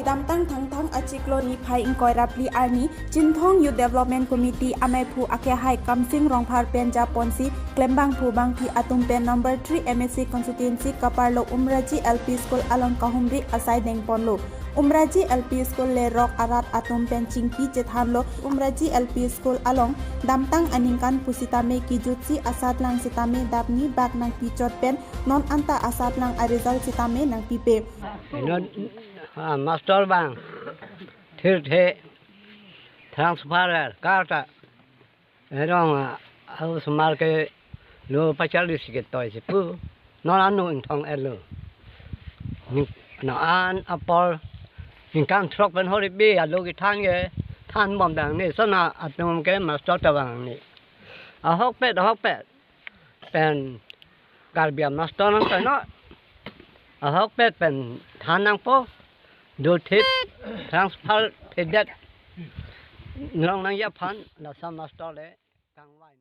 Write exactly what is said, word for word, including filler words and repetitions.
Damtang Thangthang achiklo niphai ingkoi ra phli arni Chinthong Youth Development Committee ameiphu akehai Kamsing Rongphar pen japonsi klembangphu bangphi atum pen number three M A C constituency kaparlo Umraji L P School along kahumri asai dengponlo. Umraji L P School le rok arat atum pen chingki chethanlo. Umraji L P School along damtang aningkan pusitame kijutsi asatlang sitame dapni bak nangpichot pen non anta asatlang a result sitame nangpipe. Ino, ah, master bang thirthe transfer karta erong, ah, osomar ke lo pachal di si ketoi si pu non anu ingthong elo. Ning-, non an apor ningkan throk pen hori bi alo kethan ke thanbom dang ni sona atum ke master ta vang ni. Ahokpet, ahokpet pen Karbi a master nangtoi non. Ahokpet pen than nangpo. Dulthip transfer thedet long nangji aphan laso master le kangvai.